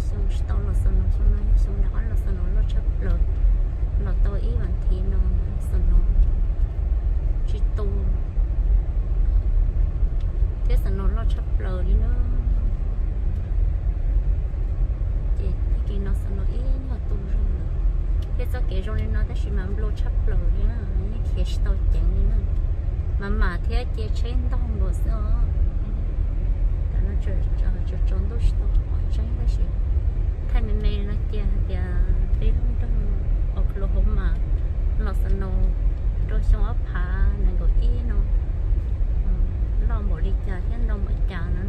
Xyoo tsis tau los snow, xyoo no xyoo rov qab los snow loj tshaj plaws. Los tau ib vas thiv no snow tsis tu thiab snow loj tshaj plaws li na. Ces tag kis no snow ib nyuag tu zog lawm. Thiab txoj kev zoo li no tab sis mas nplua tshaj plaws li na, yeej khiav tsis tau ceev li na. Mas mam thiab cia tsheb ntog nkaus xwb os. Tam no tsaus ntuj tsis tau pom tseeb tab sis thaij me me no cia hais tias peb lub nroog Oklahoma los snow rau xyoo ob phav nees nkaum ib no loj npaum li cas thiab ntau npaum cas no.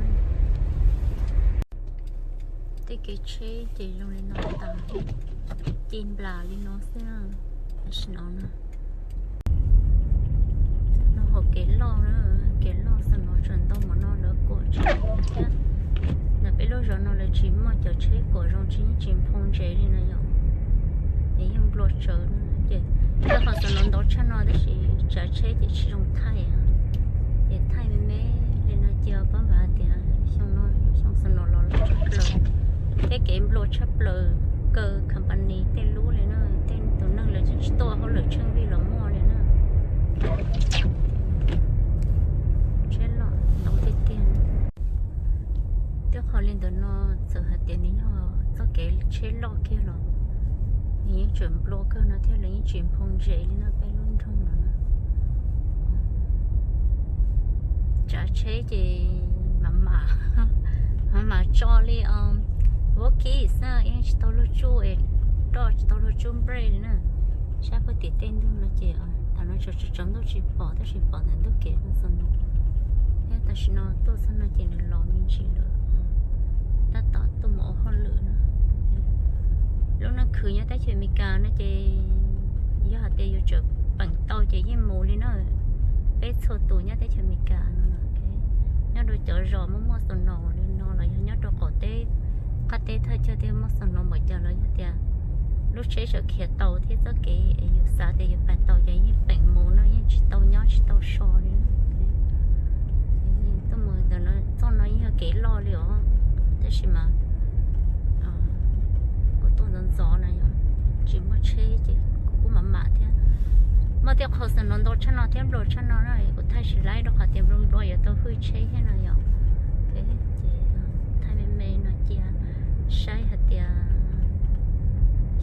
Tej kev tsheb ces zoo li no tas, ci nplas li no xwb. Tam sim no no hauv kev loj na, kev loj snow tseem ntau npaum no lawv kuam tsis thiab. Ntawm peb lub zos no lawv tsis muaj cov tsheb kuam zoo tsis, yeej tsis nphoo ntses li no yom. Es yeej nplua tsawv na. Ces lub hauv snow ntau tshaj no tab sis tsav tsheb ces tsis zoo thaij. Ces thaij me me li no cia pab vam tias xyoo no xyoo snow los loj tshaj plaws thiab kev nplua tshaj plaws, kaw company tej lub li na, tej tus neeg lawv tsis tuaj hauj lwm tsheej vij los muaj li na. Tsheb loj ntau tiag tiag. Tej qhov li ntawm no txawm hais tias nws yog txoj kev tsheb loj kiag los nws yeej tseem nplua kawg no thiab, lawv yeej tsis nphoo ntses li no peb lub nroog no na. Tsav tsheb ces mam mam, mam mam tso li vaub kib xwb, yeej tsis tau luag tsuj, roj tsis tau luag tsuj nprej li na. Sab puag tim tej ntug no ces tam no tsaus ntuj tsis pom tab sis pom ntawm ntug kev no xwb no. Thiab tam sim no tuaj txog no ces nws los me ntsis lawm, tab tom tuaj mus ua hauj lwm na. Lub neej khwv nyob teb chaws Amelikas no ces yog hais tias yus tseem peem tau ces yeej mus li na. Peb txhua tus nyob teb chaws Amelikas no, nyob rau cov zos muaj muaj snow li no los yog nyob rau qaum teb, qab teb thaj chaw tej muaj snow npaum cas los yog tias lub tsheb sawv khiav tau thiab txoj kev es yus xav tias yus pais tau ces yeej peem mus no, yeej tsis tau nyob tsis tau so li. Tuaj mus ntawm no txoj no yeej yog kev loj li os, tab sis mas kuv tuaj ntxov ntxov na yom, tsis muaj tsheb ces kuv kuj mam mam thiab. Muaj tej qho snow ntau tshaj no thiab nplua tshaj no na, kuv thaij tsis laib rau qhov tias nplua nplua yuav tau hwj tsheb thiab no yom. Ces thaij me me no cia saib hais tias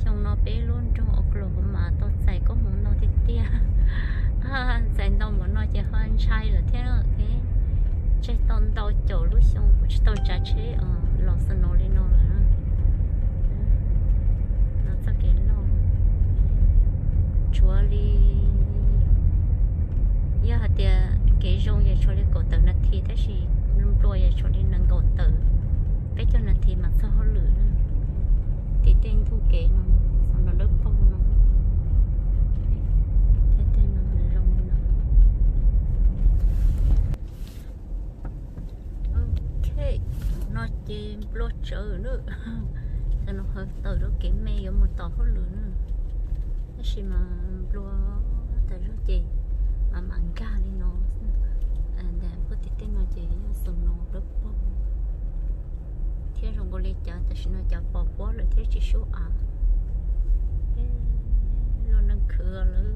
xyoo no peb lub nroog Oklahoma tau txais koob hmoov ntau tiag tiag. Txais ntau npaum no ces ho ntshai lawm thiab. Tseg tau ntau caum lub xyoo kuv tsis tau tsav tsheb los snow li no lawm. Los txoj kev loj tshuav li, yog hais tias kev zoo ces tshuav li kaum tawm nas this tab sis nplua ces tshuav li nees nkaum tawm, peb caug nas this mas txog hauj lwm na. Tim tej ntug kev no, no dawb paug no, thiab tej no nws zoo li no. Ok, no ces nplua tsawv na. Tam no hawv tawm rau kev me yuav mus tom hauj lwm na, tab sis mas nplua tas zog ces mam mam nkag li no. Ntawm puag tim tej no ces yog snow dawb paug thiab zoo nkaus li cas tam sim no cas pos pob lawm thiab tsis sub av. Lub neej khwv lawm,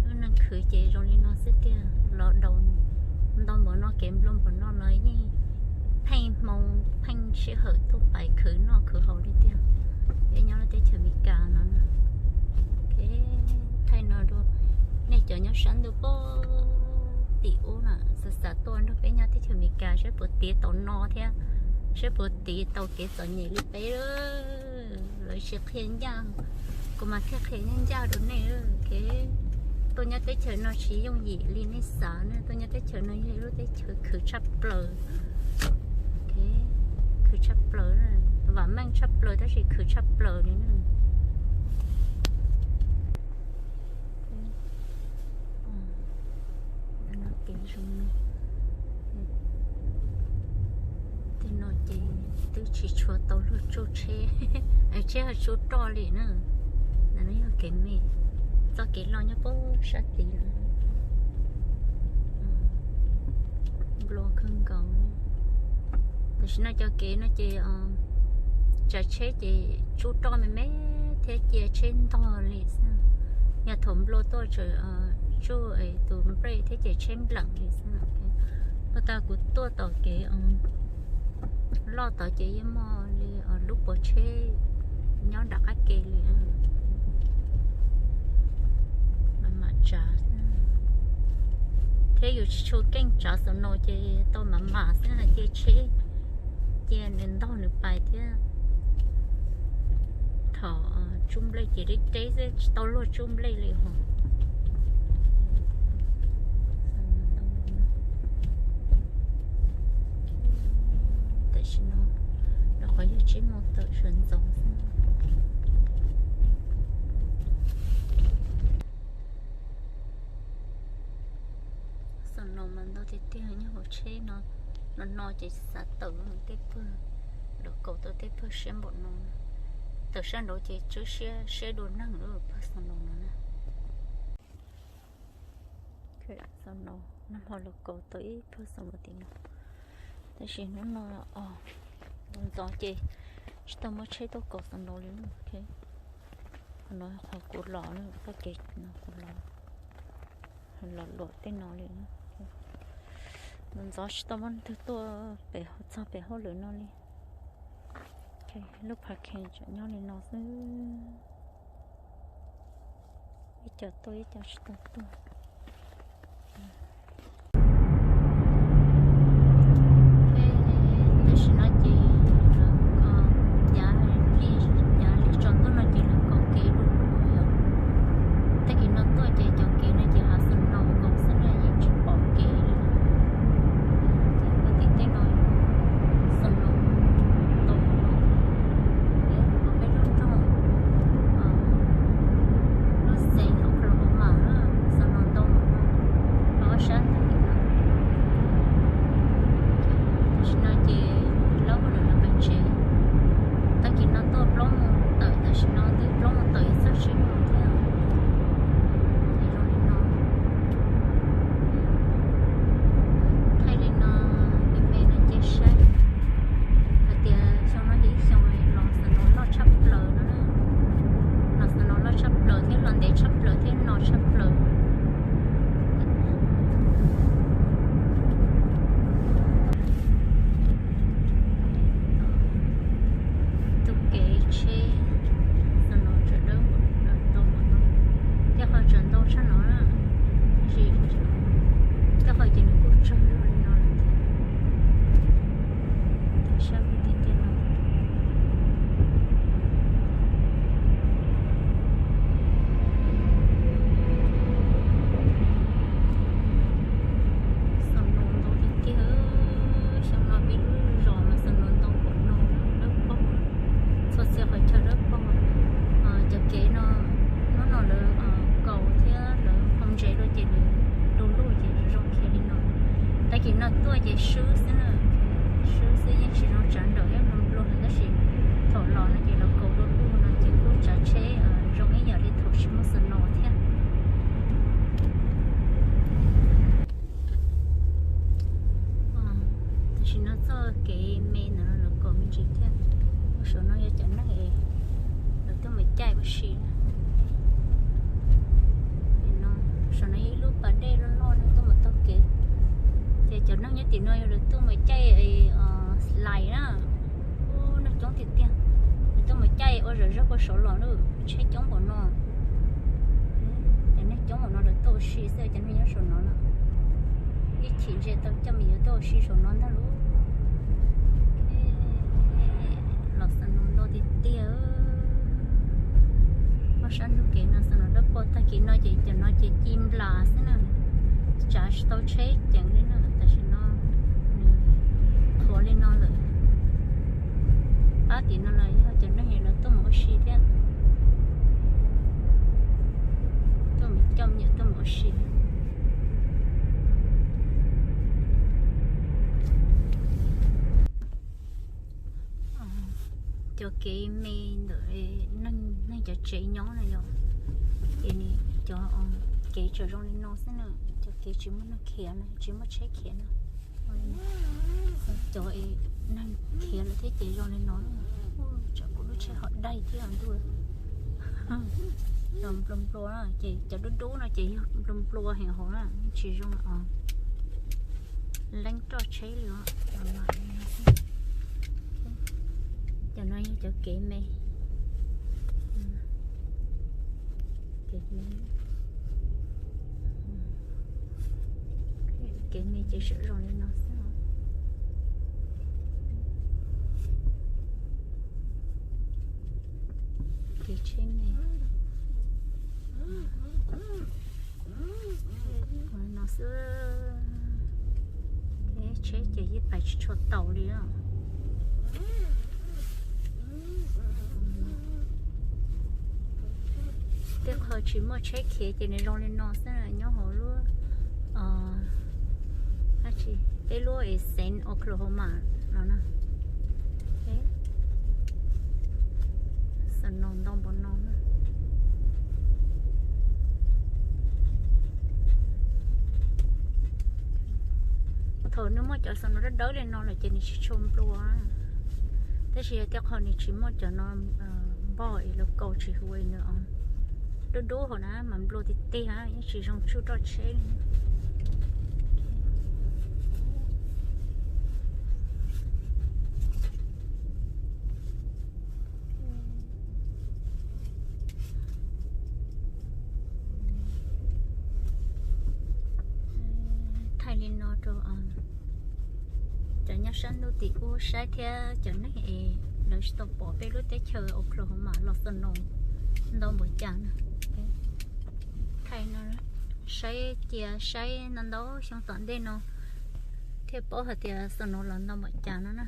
lub neej khwv ces zoo li no xwb tiag. Los daus ntau npaum no kev nplua npaum no los yeej pheej hmoo pheej sij hawm tuaj pais khwv noj khwv haus li tiag. Peb nyob lub teb chaws Amelikas no na. Thaij no rau nej cov nyob sab ntuj puag tim ub na, xav xav tuaj nrog peb nyob teb chaws Amelikas saib puas tiv tau no thiab, saib puas tiv tau kev txom nyem li peb. Lawv tsis qhia ncaj, kuv mas thiaj qhia ncaj ncaj rau nej. Tuaj nyob teb chaws no tsis yooj yim li nej xav na, tuaj nyob teb chaws no yog ib lub teb chaws khwv tshaj plaws. Khwv tshaj plaws, vam meej tshaj plaws tab sis khwv tshaj plaws li na. Tej no ces twb tsis tshua tau luag tsuj tsheb, tsheb ho tsuj roj li na. Ntawm no yog kev me, txoj kev loj nyob puag sab tid lawm. Nplua kawg nkaus. Tam sim no cov kev no ces tsav tsheb ces tsuj roj me me thiab cia tsheb ntog li xwb. Yog thaum nplua tuaj tsuj tus brake thiab ces tsheb npleem li xwb. Puag ta kuv tuaj tom kev loj tod ces yeej muaj li lub puas tsheb nyob nram qab ke li. Mam mam tsav, thiab yus tsis tshua keej tsav snow ces tau mam mam xwb, cia tsheb cia nws ntog nws pais thiab. Thaum tsuj nplej ces deb deb xwb tsis tau luag tsuj nplej li hos. Tam sim no rau qhov yog tsib moos tawm sawv ntxov xwb. Snow mas ntau tiag tiag nyob hauv tsheb no, no no ces xav tawm tej pawg, lawv kaus tau tej pawg siab npaum no. Tawm sab nraud ces tswb siab siab dua neeg lub pawg snow no na. Snow, nag hmo lawv kaus tau ib pawg snow tim no, tab sis hnub no os, ntxov ces tsis tau muaj tsheb tuaj kaus snow li. Qhov no qhov kuv los, txoj kev no kuv los, los luam tej no li. Ntxov tsis tau muaj leej twg tuaj pem txog pem hauj lwm no li. Lub parking tseem nyob li no xwb, ib co tuaj ib co tsis tau tuaj. Tam sim no ces lawv, yav li tsaus ntuj no ces lawv kaus kev lub lub yom. Tag kis no tuaj ces cov kev no ces hav snow nkaus xwb na, yeej tsis pom kev li. Ces ua tim tej no snow ntau, peb lub rooj, lub xeev Oklahoma na, snow ntau no, ob sab ntawm no. Tam sim no ces lawv hu lawv los pem tsev. Tag kis no tuaj plaub moos tawm, tam sim no twb plaub moos tawm yuav txog tsib moos thiab. Ces zoo li no, thaij li no me me no cia saib hais tias xyoo no yog ib xyoo los snow loj tshaj plaws no, los snow loj tshaj plaws thiab los ntev tshaj plaws thiab no tshaj plaws. Tus kev tsheb snow tseem dawb huv ntau no, tej qhov tseem ntau tshaj no na, tab sis tej qhov ces nws kuj tsawg zog li no lawm thiab. Sab tim tiaj no snow ntau tiag tiag, xyoo no peb lub zos mas snow ntau npaum no, dawb paug, txhua txhia qhov chaw dawb paug. Cov kev no hnub no lawv kaus thiab lawv hau ntsev dua ces nws du lug ces zoo khiav li no. Tag kis no tuaj ces swb xwb na, swb xwb yeej tsis zoo tsav nraum thiab nplua nplua heev, tab sis thaum los no ces lawv kaus du lug no ces kuj tsav tsheb zoo ib yam li thaum tsis muaj snow thiab. Tam sim no txoj kev me ntawm no lawv kaus me ntsis thiab. Ua saum no yog cov neeg es lawv tuaj mus caij ua si. Saum no ib lub pas dej loj loj no tuaj mus taug kev, ces cov neeg nyob tim no yog lawv tuaj mus caij slide na. Ub, neeg coob tiag tiag, lawv tuaj mus caij ua zom zaws puag saud los lawm, tsheb coob npaum no. Cov neeg coob npaum no lawv tuaj ua si xwb, cov neeg nyob saum no na, ib chim ntshe tau coj me nyuam tuaj ua si saum no ntag lauj. Los snow ntau tiag tiag. Muaj sab ntug kev no snow dawb paug, tag kis no ces cov no ces ci nplas xwb na, tsav tsis tau tsheb ceev li na. Tam sim no nws qhuav li no lawm. Pab tim no los yog cov neeg lawv tuaj mus ua si thiab, tuaj mus coj me nyuam tuaj mus ua si. Cov kev me ntawm neeg cov tsev nyob na yom, ces cov kev tseem zoo li no xwb na, cov kev tsis muaj neeg khiav na, tsis muaj tsheb khiav na. Cov neeg khiav lawm thiab ces zoo li no. Tsam kuv lub tsheb ho daig thiab ntuj. Los nplua nplua ces cov dub dub no ces yog nplua nplua heev hauv na, tsis zoo os. Leeb roj tsheb li os. Cov no yog cov kev me. Kev me, kev me ces sawv zoo li no xwb. Kev tsheb me no xwb. Kev tsheb ces yeej pais tsis tshua taus li os. Tej qho tsis muaj tsheb khiav ces nws zoo li no xwb, nyob hauv lub, dab tsi, peb lub es xeev Oklahoma no na. Snow ntau npaum no na. Thaum nws muaj cov snow dawb dawb li no lawm ces nws tsis tshua nplua. Tab sis yog tej qho nws tsis muaj cov no npog es lawv kaus tsis huv nws dub dub hauv na mas nplua tiag tiag, yeej tsis zoo tsuj roj tsheb li. Thaij li no rau cov nyob sab ntuj tim ub saib thiab cov neeg es lawv tsis tau pom peb lub teb chaws Oklahoma los snow ntau npaum cas na. Thaij no saib cia saib ntau ntau xyoo tom ntej no thiaj paub hais tias snow los ntau npaum cas no na.